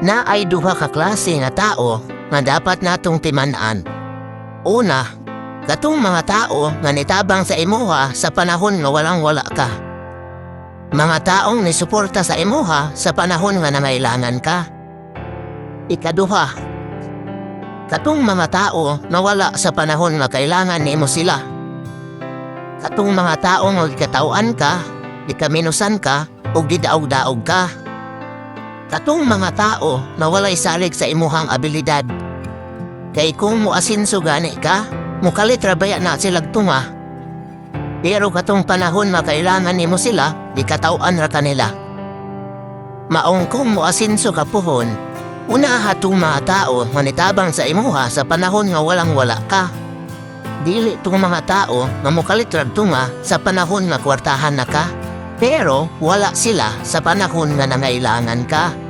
Naay duha ka klase nga tao nga dapat natong timan-an. Una, katong mga tao nga nitabang sa imuha sa panahon nga walang wala ka. Mga taong nisuporta sa imuha sa panahon nga nangailangan ka. Ikaduha, katong mga tao nga wala sa panahon nga kailangan nimo sila. Katong mga tao nga gikataw-an ka, gikaminusan ka, ug gidaog-daog ka. Katong mga tao na walay salig sa imuhang abilidad. Kay kung muasinso gani ka, mukalit ra baya na silag tunga. Pero katong panahon nga kailangan nimo sila, gikataw-an ra ka nila. Maong kung muasinso ka puhon, unaha tong mga tao nga nitabang sa imuha sa panahon nga walang wala ka. Dili tong mga tao nga mukalit rag tunga sa panahon nga kwartahan na ka. Pero wala sila sa panahon nga nangailangan ka.